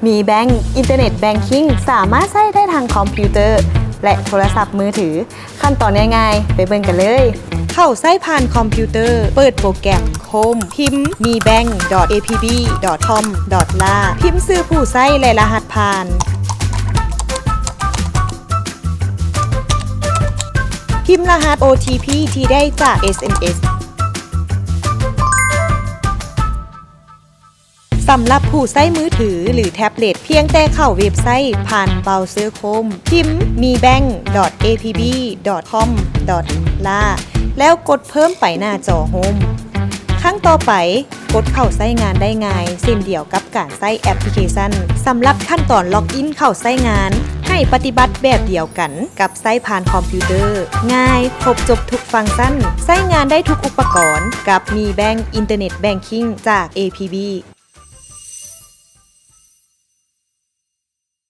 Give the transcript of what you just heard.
MeeBank Internet Banking ສາມາດໃຊ້ໄດ້ທັງຄອມພິວເຕີ ແລະ ໂທລະສັບມືຖື. ຂັ້ນຕອນງ່າຍໆ ໄປເບິ່ງກັນເລີຍ. ເຂົ້າໃຊ້ຜ່ານຄອມພິວເຕີ, ເປີດໂປຣແກຣມ Chrome, ພິມ meebank.apb.com.la, ພິມຊື່ຜູ້ໃຊ້ ແລະ ລະຫັດຜ່ານ. ພິມລະຫັດ ໂອທີພີ ທີ່ໄດ້ຈາກ ເອສເອັມເອສ. ສຳລັບຜູ້ໃຊ້ມືຖື ຫຼື ແທັບເລັດ, ພຽງແຕ່ເຂົ້າເວັບໄຊຜ່ານເບຣາເຊີ Chrome, ພິມ meebank.apb.com.la ແລ້ວກົດເພີ່ມໄປໜ້າຈໍໂຮມ. ຄັ້ງຕໍ່ໄປ, ກົດເຂົ້າໃຊ້ງານໄດ້ງ່າຍເຊັ່ນດຽວກັບການໃຊ້ແອັບພລິເຄຊັນ. ສຳລັບຂັ້ນຕອນລັອກອິນເຂົ້າໃຊ້ງານ, ໃຫ້ປະຕິບັດແບບດຽວກັນກັບໃຊ້ຜ່ານຄອມພິວເຕີ. ງ່າຍ, ຄົບຈົບທຸກຟັງຊັນ, ໃຊ້ງານໄດ້ທຸກອຸປະກອນກັບ MeeBank Internet Banking ຈາກ ເອພີບີ.